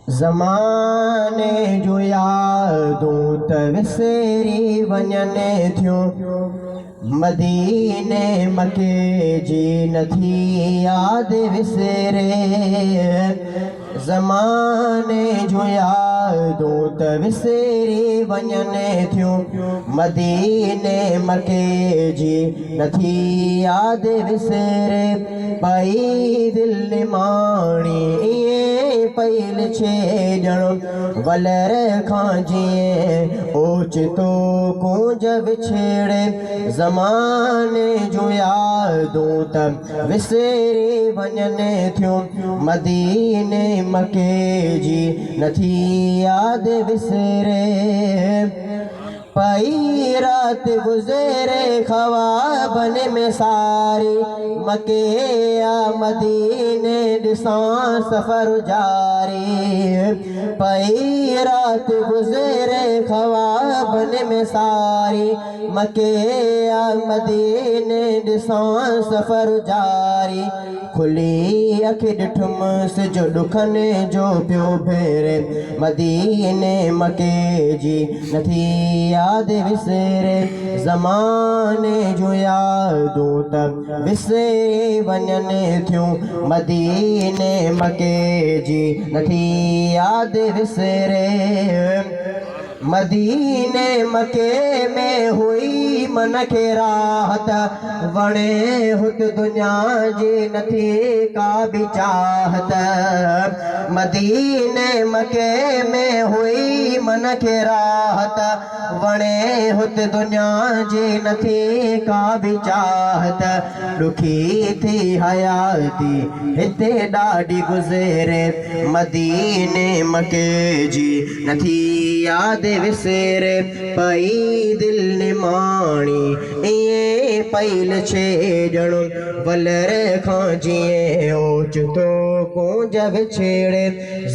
زماني جون يادون ته وسري وڃن ٿيون، مديني مڪي جي نٿي ياد وسري. زماني جون يادون ته وسري وڃن ٿيون، مديني مڪي جي نٿي ياد وسري. پئي دل نماڻي ائين پئي لڇي ڄڻ ولر کان جيئن اوچتو ڪونج وڇڙي. زماني جون يادون ته وسري وڃن ٿيون، مديني مڪي جي نٿي ياد وسري. پئي رات گذري خوابن ۾ ساري، مڪي يا مديني ڏسان سفر جاري. پئي رات گذري خوابن ۾ ساري، مڪي يا مديني ڏسان سفر جاري. کلي اک ڏٺم سج ڏکن جو پيو ڀيري، مديني مڪي جي نٿي ياد وسري. زماني جون يادون ته وسري وڃن ٿيون، مديني مڪي جي نٿي ياد وسري. مديني مڪي ۾ هئي من کي راحت، وڻي هت دنيا جي نٿي ڪا به چاهت. مديني مڪي ۾ هئي من کي راحت، وڻي هت دنيا جي نٿي ڪا به چاهت. ڏکي ٿي حياتي هتي ڏاڍي گذري، مديني مڪي جي نٿي ياد وسري. پئي دل نماڻي ائين پئي لڇي ڄڻ ولر کان جيئن اوچتو ڪونج وڇڙي.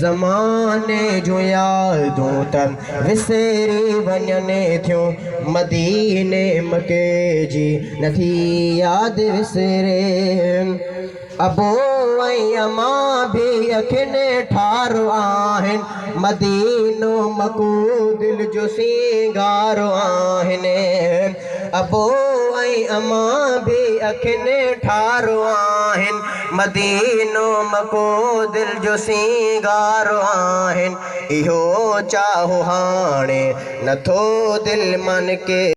زماني جون يادون ته وسري وڃن ٿيون، مديني مڪي جي نٿي ياد وسري. ابو ۽ امان ڀي اکين ٺار آهن، مدينو مڪو دل جو سينگار آهن. ابو ۽ امان ڀي اکين ٺار آهن، مدينو مڪو دل جو سينگار آهن. اهو چاهه هاڻي نٿو دل مان نڪري.